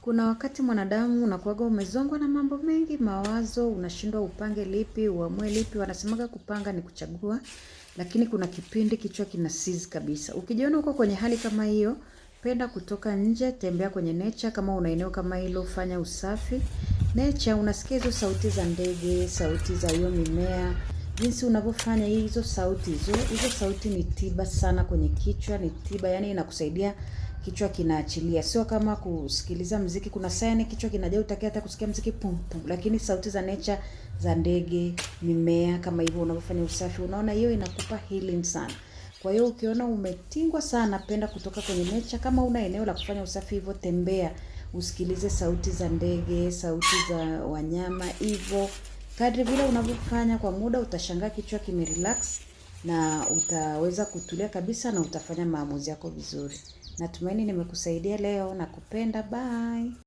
Kuna wakati mwanadamu unakuwaga umezongwa na mambo mengi, mawazo, unashindwa upange lipi, uamue lipi. Wanasemaga kupanga ni kuchagua, lakini kuna kipindi kichwa kina seize kabisa. Ukijiona uko kwenye hali kama hiyo, penda kutoka nje, tembea kwenye nature. Kama una eneo kama hilo, fanya usafi. Nature, unasikia hizo sauti za ndege, sauti za hiyo mimea, jinsi unavyofanya hizo sauti hizo sauti ni tiba sana kwenye kichwa, ni tiba, yani inakusaidia kichwa kinaachilia. Sio kama kusikiliza mziki, kuna saa yani kichwa kinajaa hutaki hata kusikia mziki pum pum, lakini sauti za nature za ndege, mimea kama hivyo unavyofanya usafi, unaona hiyo inakupa healing sana. Kwa hiyo ukiona umetingwa sana, penda kutoka kwenye nature. Kama una eneo la kufanya usafi hivyo, tembea, usikilize sauti za ndege, sauti za wanyama hivyo. Kadri vile unavyofanya kwa muda, utashangaa kichwa kimerelax na utaweza kutulia kabisa na utafanya maamuzi yako vizuri. Natumaini nimekusaidia leo na kupenda. Bye.